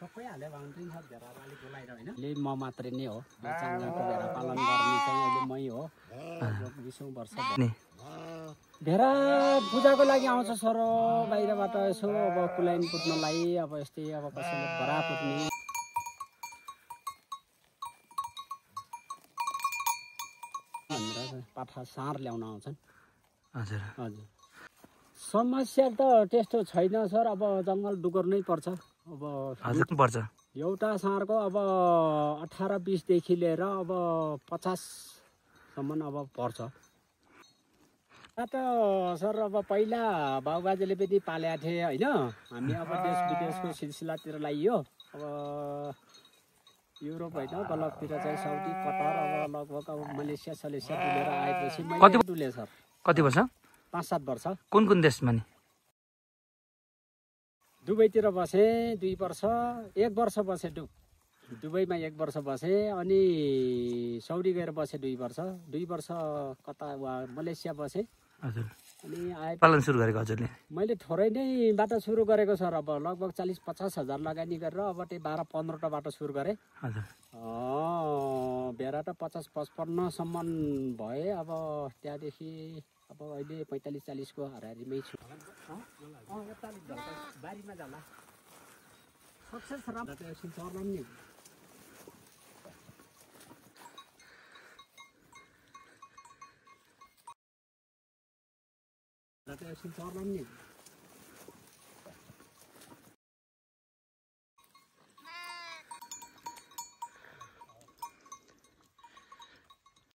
सबै हाले बाउन्ड्री छ भेडालाई अलिक बोलाएर हैन ले म मात्रै नै हो चाङको भेडा पालन गर्ने चाहिँ अहिले मै हो 20औं वर्ष भेडा पूजाको लागि आउँछ सर बाहिरबाट यसो अब कुलाइन पुट्नलाई अब यस्तै अब कसैले भरा पुट्ने पाठा सार ल्याउन आउँछन् हजुर हजुर समस्या त त्यस्तो छैन सर अब जङ्गल डुगर नै पर्छ अब हजुर पर्छ एउटा सारको अब 18-20 देखि लिएर अब 50 सम्म अब पर्छ त सर अब पहिला बाबुबाजेले पनि पालेका थिए हैन हामी अब देश विदेशको सिलसिलातिर लागियो अब युरोप हैन गलफतिर चाहिँ साउदी कतर अब लगभग अब मलेसिया सलेसिया डुलेर आएपछि मैले डुले सर कति वर्ष 5-7 वर्ष कुन देशमा नि दुबईतिर बसे 2 वर्ष 1 वर्ष बसे दुबईमा 1 वर्ष बसे अनि साउदी गएर बसे 2 वर्ष 2 वर्ष कता मलेसिया बसे हजुर अनि आए पालन सुरु गरेको हजुरले मैले थोरै नै बाट सुरु गरेको सर अब लगभग 40-50 हजार लगानी गरेर अब त्यही 12-15 टा बाट सुरु गरे हजुर भेडा त 50-55 सम्म भए अब त्यहाँदेखि अब अहिले 45-40 को हाराहारीमै छु बारीमा जाला सक्सेस राम्रो एकछिन चर्न नि एकछिन चर्न नि